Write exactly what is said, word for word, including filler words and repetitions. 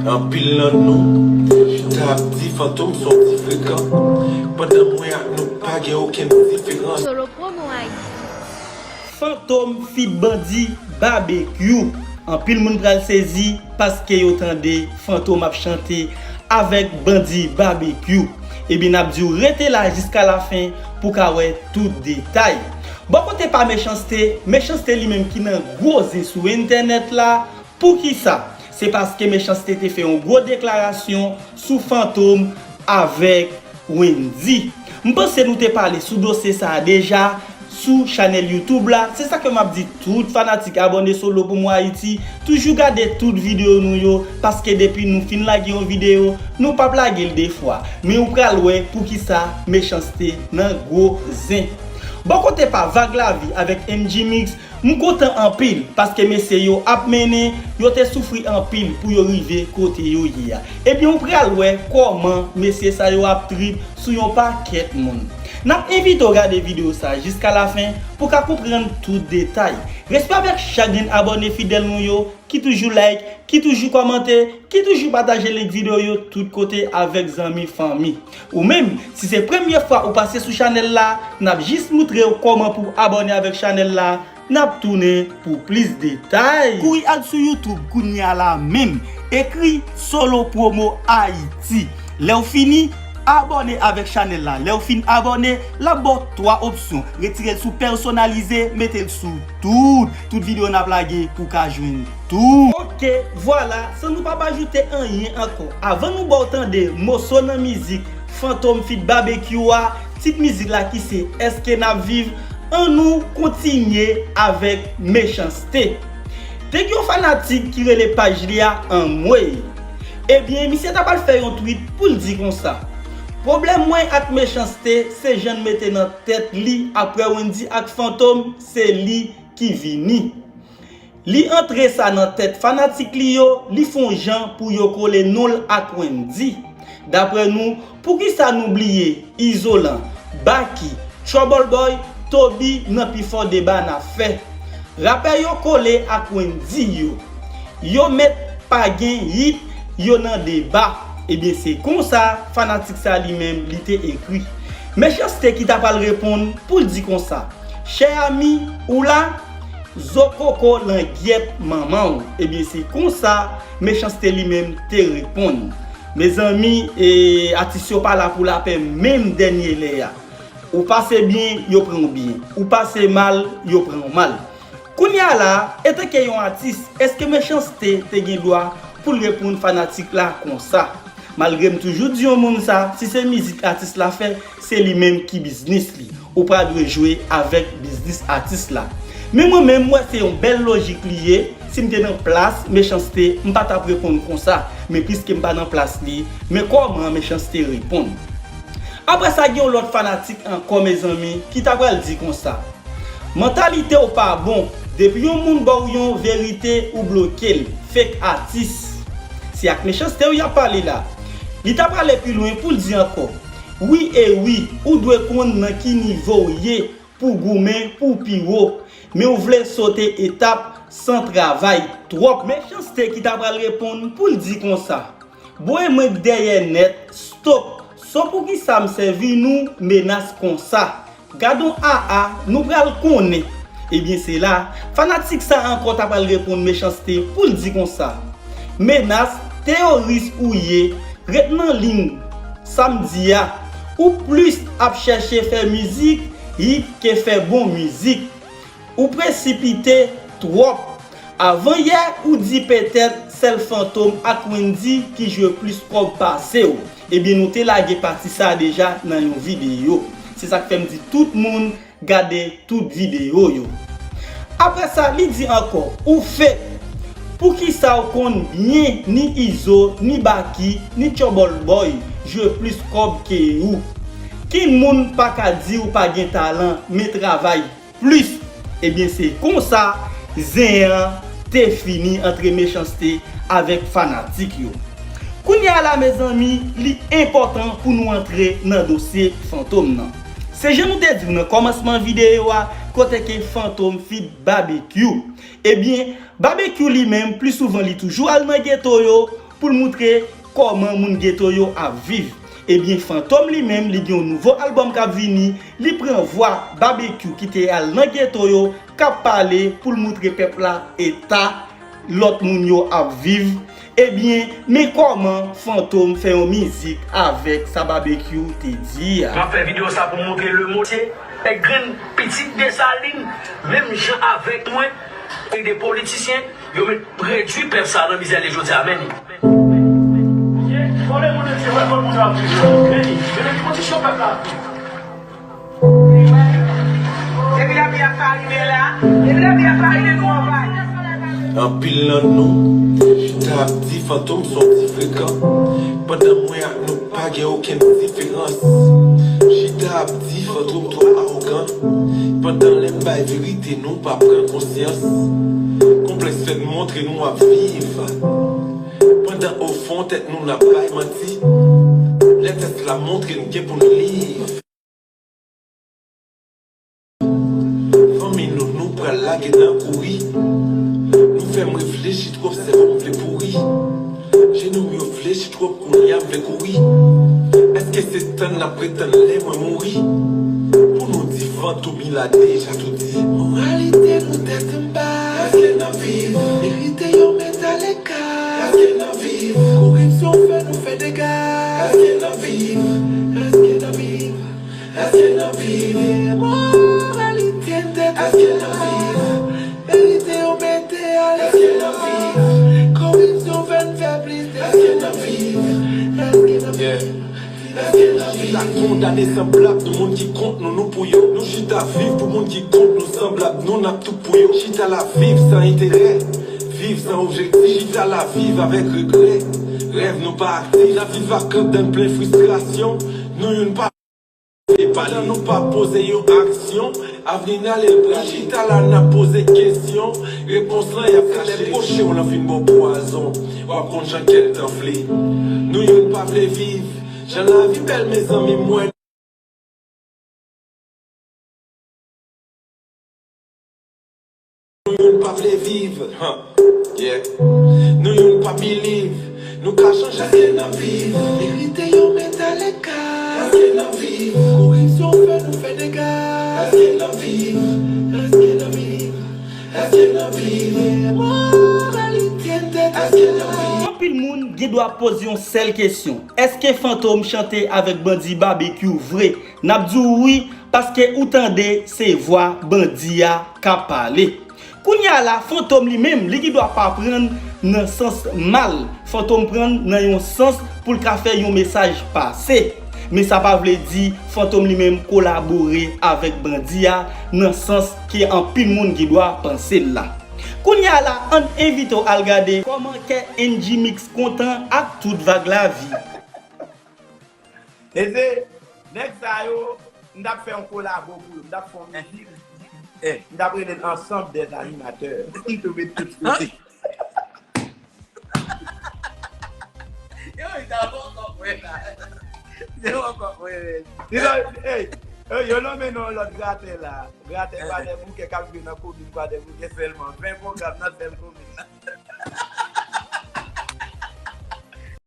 Anpil nan nou chita ap di Fantom sòti frekan, pandan mwen ak nou pa gen okenn diferans. Solo Promo Haiti. Fantom feat Bandi Babekyou. Anpil moun pral sezi paske yo tande Fantom ap chante avèk Bandi Babekyou. Ebyen, n ap di w rete la jiska lafen pou w ka wè tout detay. Bò kote pa Mechanste, Mechanste li menm ki nan gwo zen sou entènèt la. Poukisa? Se paske Mechanste te fè yon gwo deklarasyon sou Fantom avèk Wendyy. M panse nou te pale sou dosye sa a deja sou chanèl YouTube la. Se sa ke m ap di tout fanatik abòne Solo Promo Haiti, toujou gade tout videyo nou yo, paske depi nou fin lage yon videyo, nou p ap lage l de fwa. Men ou pral wè poukisa Mechanste nan gwo zen. Bò kote pa Vag Lavi avèk M G Mix, m kontan anpil, paske mesye yo ap mennen, yo te soufri anpil pou yo rive kote yo ye a. Ebyen, ou pral wè kòman mesye sa yo ap trip sou yon pakèt moun. N ap envite w gade videyo sa jiska lafen pou w ka konprann tout detay. Respè avèk chak grenn abòne fidèl nou yo ki toujou like, ki toujou kòmante, ki toujou pataje link videyo yo tout kote avèk zanmi, fanmi. Ou menm, si se premye fwa ou pase sou chanèl la, n ap jis moutre w kòman pou w abòne avèk chanèl la, n ap tounen pou plis detay. Kouri al sou YouTube kounye a la menm, ekri Solo Promo Haiti. Lè w fini, abòne avèk chanèl la. Lè w fin abòne, l ap ba w twa opsyon. Retire l sou pèsonalize, mete l sou tout. Tout videyo n ap lage pou w ka jwenn tou. Oke, vwala, san nou p ap ajoute anyen ankò. Avan nou ba w tande moso nan mizik Fantom feat Babekyou a, tit mizik la ki se Èske n ap viv, ann nou kontinye avèk Mechanste. Te gen yon fanatik ki rele paj li a Anmwey. Ebyen, misye ta pral fè yon tweet pou l di konsa: Pwoblèm mwen ak Mechanste, se jan l mete nan tèt li aprè Wendyy ak Fantom, se li ki vini. Li antre sa nan tèt fanatik li yo, li fè yon jan pou yo kole non l ak Wendyy. Daprè nou, poukisa nou bliye Izolan, Baky, Trouble Boy, Toby nan pifò deba n ap fè? Rapè yo kole ak Wendyy yo. Yo mèt pa gen hit, yo nan deba. Ebyen, se konsa fanatik sa li menm li te ekri. Mechanste ki ta pral reponn pou l di konsa: Chè ami, ou la? Zo koko langyèt manman w. Ebyen, se konsa Mechanste li menm te reponn. Mezanmi, e, atis yo pa la pou lapè menm dènye lè a. Ou pase byen, yo pran w byen. Ou pase mal, yo pran w mal. Kounye a la, antanke yon atis, èske Mechanste te gen dwa pou l reponn fanatik la konsa? Malgre m toujou di yon moun sa, si se mizik atis la fè, se li menm ki biznis li. Ou pa dwe jwe avèk biznis atis la. Men mwen menm, m wè se yon bèl lojik li ye. Si m te nan plas Mechanste, m pa t ap reponn konsa. Men piske m pa nan plas li, men kòman Mechanste reponn. Apre sa, gen yon lòt fanatik ankò, mezanmi, ki ta pral di konsa: Mantalite w pa bon. Depi yon moun ba w yon verite, ou bloke l. Fake atis. Se ak Mechanste wi y ap pale la. Li ta prale pi lwen pou l di ankò: Wi e wi, ou dwe konn nan ki nivo w ye pou w goumen pou w pi wo. Men w vle sote etap san travay twòp. Mechanste ki ta pral reponn pou l di konsa: Boure mwen k dèyè nèt, stop. So poukisa m sèvi nou menas konsa? Gadon aa, nou pral konnen. Ebyen, se la, fanatik sa ankò ta pral reponn Mechanste pou l di konsa: Menas, teyoris ou ye, ret nan liy sa m di a. Ou plis ap chèche fè mizik hit ke fè bon mizik. Ou presipite twòp. Avan yè, ou di petèt sèl Fantom ak Wendyy ki jwe plis kòb pase w. Ebyen, nou te lage pati sa a deja nan yon videyo. Se sa k fè m di tout moun gade tout videyo yo. Apre sa, li di ankò: Ou fake. Poukisa w konn byen ni Izo, ni Baky, ni Trouble Boy jwe plis kòb ke ou? Ki moun pa ka di w pa gen talan, men travay plis? Ebyen, se konsa zen an te fini antre Mechanste avèk fanatik yo. Kounye a la, mezanmi, li enpòtan pou nou antre nan dosye Fantom nan. Se jan nou te di w nan kòmansman videyo a, kote ke Fantom feat Babekyou. Ebyen, Babekyou li menm, pli souvan li toujou al nan geto yo pou l moutre kòman moun geto yo ap viv. Ebyen, Fantom li menm, li gen yon nouvo albòm k ap vini, li pran vwa Babekyou ki te al nan geto yo, k ap pale pou l moutre pèp la eta lòt moun yo ap viv. Ebyen, men kòman Fantom fè yon mizik avèk sa Babekyou te di a. M ap fè videyo sa pou montre lemonn antye, nèg grenn pitit Desalin, menm jan avèk mwen, e de politisyen, yo met redwi pèp sa nan mizè li jodi a, men. Vòlè moun antye, wè kòman moun yo ap viv yo. Men, men kondisyon pèp la ap viv. Depi lavi a pa rive la, depi lavi a pa rive nou anvayi. Anpil nan nou chita ap di Fantom s on ti frekan. Pandan mwen ak nou pa gen okenn diferans. Chita ap di Fantom twò awogan. Pandan lè m bay verite nou pa pran konsyans. Konplèks fè n montre nou ap viv. Pandan ofon tèt nou n ap bay manti. Lè tès la montre n gen pou n liv. Fanmi nou, nou pral lage nan kouri. Nou fè m reflechi twòp, sèvo m vle pouri. Jenou m yo flechi twòp, kounye a m vle kouri. Èske se tann n ap ret tann lè mwen mouri? Pou nou di Fantom, li la deja tou di. Moralite nou tèt anba. Èske n ap viv? Verite yo met aleka. Èske n ap viv? Koripsyon fè nou fè dega. Èske n ap viv? Èske n ap viv? Èske n ap viv? Moralite n tèt, èske n ap viv? Verite yo mete ale, èske n ap viv? Koripsyon fè n fè plis, èske n ap viv? Èske n ap viv? Èske n ap viv? Chita kondane sanblab nou, moun ki kont nou, nou pou yo. Nou chita viv pou moun ki kont nou, sanblab nou, n ap tout pou yo. Chita la viv san enterè, viv san objektif. Chita la viv avèk regrè, rèv nou pa aktif. Lavi vakant dan plen fristrasyon, nou youn pa vle pale, nou pa poze yon aksyon. Avni n ale l pral chita la, n ap poze kesyon. Repons lan y ap kache. Lè pwoche w lan fin ba w pwazon, w ap konn jan kè l t anfle. Nou youn pa vle viv. Jan lavi bèl, mezanmi, m wè. Nou youn pa vle viv, huh, yeah. Nou youn pa believe, nou ka chanje. Èske n ap viv? Verite yo met aleka. Èske n ap viv? Koripsyon fè nou fè dega. Èske n ap viv? Èske n ap viv? Èske n ap viv? Moralite n tèt, èske n ap viv? Anpil moun gen dwa poze yon sèl kesyon. Èske Fantom chante avèk bandi Babekyou vre? N ap di w wi, paske ou tande se vwa bandi a k ap pale. Kounye a la, Fantom li menm, li gen dwa pa pran nan sans mal. Fantom pran nan yon sans pou l ka fè yon mesaj pase. Men sa pa vle di Fantom li menm kolabore avèk bandi a nan sans ke anpil moun gen dwa panse l la. Kounye a la, ann envite w al gade kòman kè N G Mix kontan ak tout vag lavi. Eze, nèg sa yo, m t ap fè yon kolabo pou yo, m t ap fè yon mizik, m t ap rele l Ensemble des animateurs. M tou met tout kote. Yo, li ta poko kwè la. Li poko kwè, men. Li la, ey, ey, yo nonmen non lòt gratè la. Gratè Kwadèboukè k ap jwe nan komin Kwadèboukè sèlman. Ven pwogram nan sèl komin nan.